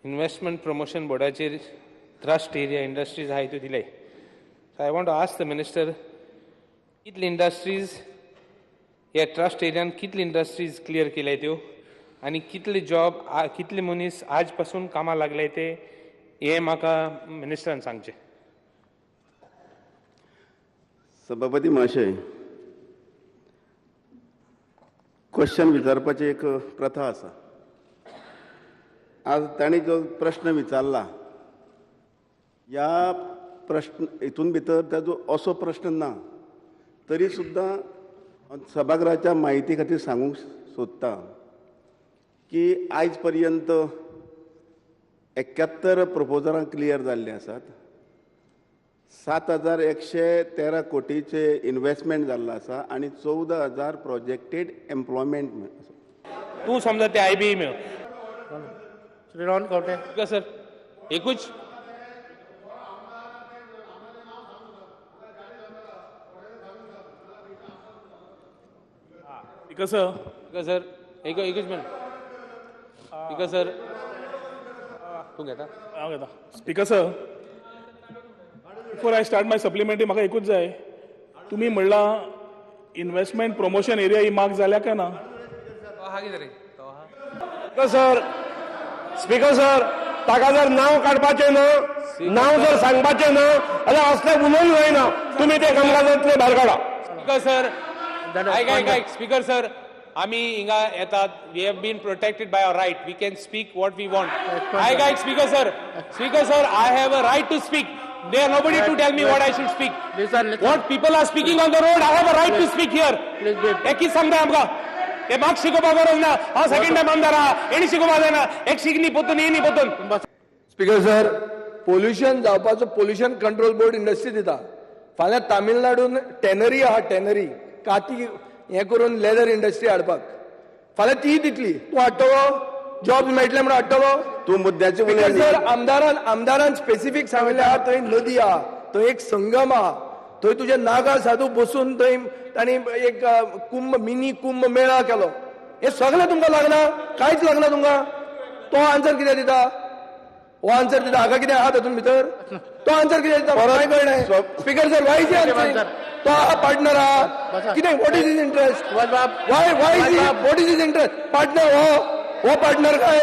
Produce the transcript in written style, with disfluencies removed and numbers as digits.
Investment promotion बोर्डाचेर trust area industries आहाय त्यो दिले. So I want to ask the minister, कितले इंडस्ट्रीज ह्या ट्रस्ट एरियान कितले इंडस्ट्रीज क्लियर केल्या त्यो आनी कितले जॉब, कितले मनीस आज पासून कामाक लागले ते, हें म्हाका मिनिस्टरान सांगचें. सभापती महाशय, क्वेश्चन विचारपाची एक प्रथा आसा. आज तांणी जो प्रश्न विचारला ह्या प्रश्न हितून भितर ताजो असो प्रश्न ना, तरी सुद्दां सभागृहाच्या म्हायती खातीर सांगूंक सोदता की आयज पर्यंत 71 प्रपोजलां क्लियर जाल्लीं आसात. 7,113 कोटीचे इन्वेस्टमेंट जाल्लो आसा आनी 14,000 प्रोजेक्टेड एम्प्लॉयमेंट आसा. तूं समजा ते I B मेळ. श्री रोहन खंवटे. सर एकूच स्पीकर सर, स्पीकर सर एकूच मिनट. स्पीकर सर तूं घेता? हांव घेता. Speaker sir, before I start my supplementary म्हाका एकूच जाय, तुमी म्हणलां इन्वेस्टमेंट प्रमोशन एरिया ही मार्क जाल्या काय ना? स्पीकर सर, स्पीकर सर, ताका जर नांव काडपाचें ना, नांव जर सांगपाचें ना जाल्यार असलें उलोवंक जायना. तुमी ते कामकाजांतले भायर काडा. स्पीकर सर, आयक आयक आयक. स्पीकर सर, आमी हिंगा येतात, we have been protected by our right, we can speak what we want. आयक आयक speaker sir, speaker sir, I have a right to speak. There nobody to tell me what I should speak. What people are speaking on the road, I have a right to speak here. हे कितें सांगता आमकां? हे म्हाका शिकोवपा गरज ना. हांव सेकंड टायम आमदार आहा, हेणी शिकोवपा जायना. एक शिकनी पोतून येनी पोतून. स्पीकर सर, पोल्युशन जावपाचो पोल्युशन कंट्रोल बोर्ड इंडस्ट्री दिता. फाल्यां तामिळनाडून टॅनरी आहा, टॅनरी काती हें करून लेदर इंडस्ट्री हाडपाक, फाल्यां ती दितली. तूं हाडटलो जॉब मेळटले म्हणून हाडटलो? तूं मुद्द्याचें उलय. सर, आमदारान आमदारान स्पेसिफीक सांगिल्लें आहा, थंय नदी आहा, थंय एक संगम आहा, थंय तुजे नागा साधू बसून थंय तांणी एक कुंभ, मिनी कुंभ मेळा केलो. हें सगळें तुमकां लागना? कांयच लागना तुमकां? तो आन्सर कितें दिता? हो आन्सर दिता हाका कितें आहा तातूंत भितर? तो आन्सर कितें दिता? कांय कळना. Speaker sir, why is answer? तो आहा पार्टनर आहा कितें? What is his interest? Why why is what is his interest? Partner हो, हो पार्टनर काय?